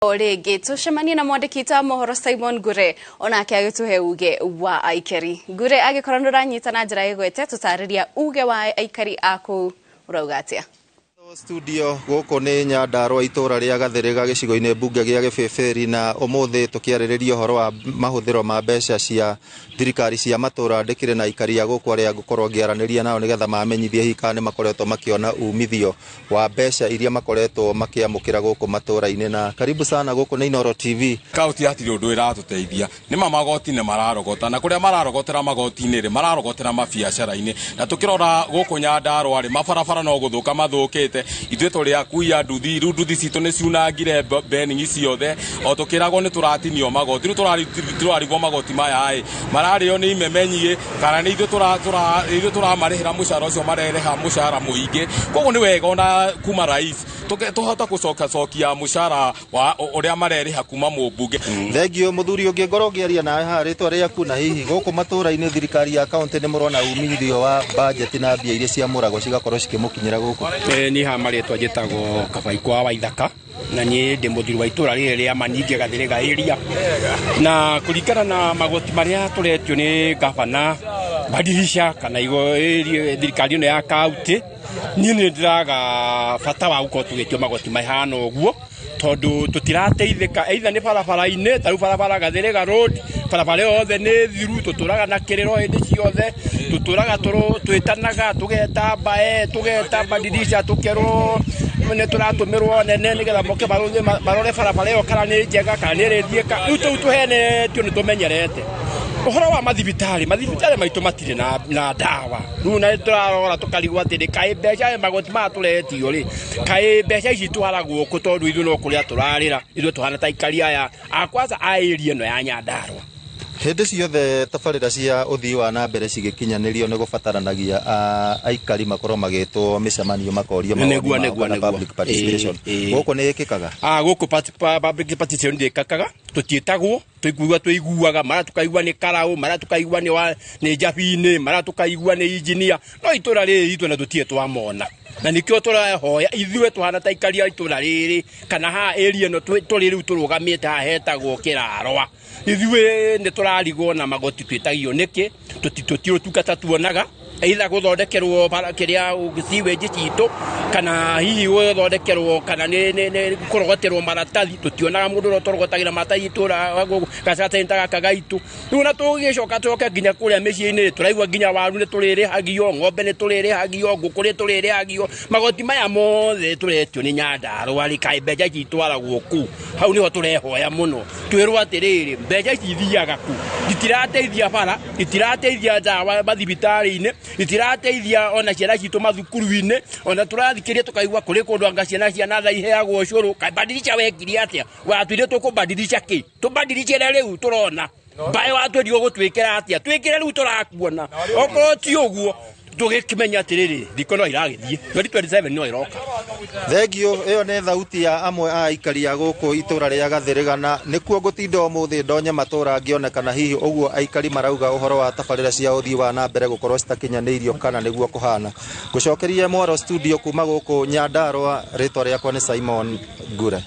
O rĩngĩ tũcemanie na mwandĩki ta mohoro Simon Ngure, onake agĩtũhe uge wa aikari. Ngure, angĩkorwo nĩ ũranyita na njĩra ĩgwete, tũtarĩria uge wa aikari a kũu ũrauga atĩa? Studio gũkũ nĩ Nyandarũa, itũra rĩa Gathĩrĩga, gĩcigo-inĩ mbunge gĩa Gĩbĩbĩri, na ũmũthĩ tũkĩarĩrĩria ũhoro wa mahũthĩro ma mbeca cia thirikari cia matũra. Ndĩkĩrĩ na aikari a gũkũ arĩa ngũkorwo ngĩaranĩria nao nĩgetha mamenyithie hihi kana nĩ makoretwo makĩona umithio wa mbeca iria makoretwo makĩamũkĩra gũkũ matũra-inĩ. Na karibu sana, gũkũ nĩ Inooro TV. Kaunti hatirĩ ũndũ ĩratũteithia. Nĩma magoti nĩ mararogota, na kũrĩa mararogotera magoti-inĩ rĩ, mararogotera mabiacara-inĩ. Na tũkĩrora gũkũ Nyandarũa rĩ, mabarabara no gũthũka mathũkĩte. Ithuĩ tũrĩ akui a nduthi, rĩu nduthi citũ nĩ ciunangire bearing ciothe, o tũkĩragwo nĩ tũratinio magoti. Rĩu tũrarigwo magoti maya ĩ mararĩo nĩ imemenyi kana nĩ ithuĩ ithuĩ tũramarĩhĩra mũcara ũcio marerĩha mũcara mũingĩ. Koguo nĩ wega ona kuma rais tũhote gũcokacokia mũcara wa ũrĩa marerĩha kuma mũmbunge. Thengiũ, mũthuri ũngĩ ngorwo ngĩaria nawe haha. Rĩtwa rĩaku, na hihi gũkũ matũra-inĩ thirikari ya kaunti nĩ mũrona umithio wa bajeti na mbia iria ciamũragwo cigakorwo cikĩmũkinyĩra gũkũ? Niĩ haha marĩtwa njĩtagwo Kabaikwa wa Waithaka, na niĩ ndĩ mũthuri wa itũra rĩrĩ rĩa Maninge, Gathĩrĩga area. Na kũringana na magoti marĩa tũretio nĩ gavana Badilisha kana igo thirikari ĩno ya kaunti, niĩ nĩ ndĩraga bata wa gũkorwo tũgĩtio magoti mahana ũguo, tondũ tũtirateithĩka, either nĩ barabara-inĩ, ta rĩu barabara Gathĩrĩga Road, barabara ĩyo yothe nĩ thiru. Tũtũraga na kĩrĩro hĩndĩ ciothe, tũtũraga twĩtanaga, tũgeta mbae, tũgeta Badilisha, tũkerwo nĩ tũratũmĩrwo nene nĩgetha moke marore barabara ĩyo kana nĩ njega kana nĩ ĩrĩthiĩka. Rĩu tũu tũhenetio nĩ tũmenyerete. Ũhoro wa mathibitarĩ, mathibitarĩ maitũ matirĩ na ndawa rĩu, na tũrarora tũkarigwo atĩrĩ, kaĩ mbeca magoti maya tũretio rĩ, kaĩ mbeca ici itwaragwo kũ? Tondũ ithuĩ no kũrĩa tũrarĩra, ithuĩ tũhana ta aikari aya a kwanza a area ĩno ya Nyandarũa. Hĩndĩ ciothe tabarĩra cia ũthii wa na mbere cigĩkinyanĩrio nĩ gũbataranagia aikari makorwo magĩtwo mĩcemanio, makorio mawoni mao kana public participation. Gũkũ nĩ ĩkĩkaga? Ah, gũkũ public participation ndĩkakaga, tũtiĩtagwo. Tũiguaga tũiguaga mara tũkaigua nĩ karaũ, mara tũkaigua nĩ wa nĩ njabinĩ, mara tũkaigua nĩ injinia, no itũra rĩrĩ itũ na tũtirĩ twamona. Na nĩkĩo tũrahoya ithuĩ tũhana ta aikari a itũra rĩrĩ kana haha area ĩno tũrĩ rĩu tũrũgamĩte haha hetagwo Kĩrarwa, ithuĩ nĩ tũrarigwo na magoti twĩtagio nĩkĩ. Tũtirĩ ũtungata tuonaga, either gũthondekerwo kĩrĩa sewage citũ, kana hihi gũthondekerwo, kana nĩ kũrogoterwo maratathi. Tũtionaga mũndũ ũrĩa ũtũrogotagĩra maratathi itũra gacatenta gaka gaitũ. Rĩu na tũgĩcoka tũcoke nginya kũrĩa mĩciĩ-inĩ, tũraigua nginya waru nĩ tũrĩrĩhagio, ng'ombe nĩ tũrĩrĩhagio, ngũkũ nĩ tũrĩrĩhagio. Magoti maya mothe tũretio nĩ Nyandarũa rĩ, kaĩ mbeca ici itwaragwo kũ? Hau nĩho tũrehoya mũno twĩrwo atĩrĩrĩ, mbeca ici ithiaga kũ? Itirateithia bara, itirateithia ndawa mathibitarĩ-inĩ, itirateithia ona ciana citũ mathukuru-inĩ. Ona tũrathikĩria tũkaigua kũrĩ kũndũ anga ciana cia natha iheagwo ũcũrũ. Kaĩ Badilisha wekire atĩa? Watwĩrire tũkũbadilisha kĩ? Tũbadilishĩre rĩu tũrona mbaĩ watwĩrire ũgũtwĩkĩra atĩa? Twĩkĩre rĩu tũrakuona. Okorwo ti ũguo, tũgĩkĩmenya atĩrĩrĩ, thikũ no iragĩthiĩ, 2027 no ĩroka. Thengiũ. Ĩyo nĩ thauti ya amwe a aikari a gũkũ itũra rĩa Gathĩrĩga, na nĩkuo ngũtinda ũmũthĩ ndonye matũra ngĩone kana hihi ũguo aikari marauga ũhoro wa tabarĩra cia ũthii wa na mbere gũkorwo citakinyanĩirio kana nĩguo kũhana. Ngũcokerie mwaro studio kuma gũkũ Nyandarũa. Rĩtwa rĩakwa nĩ Simon Ngure.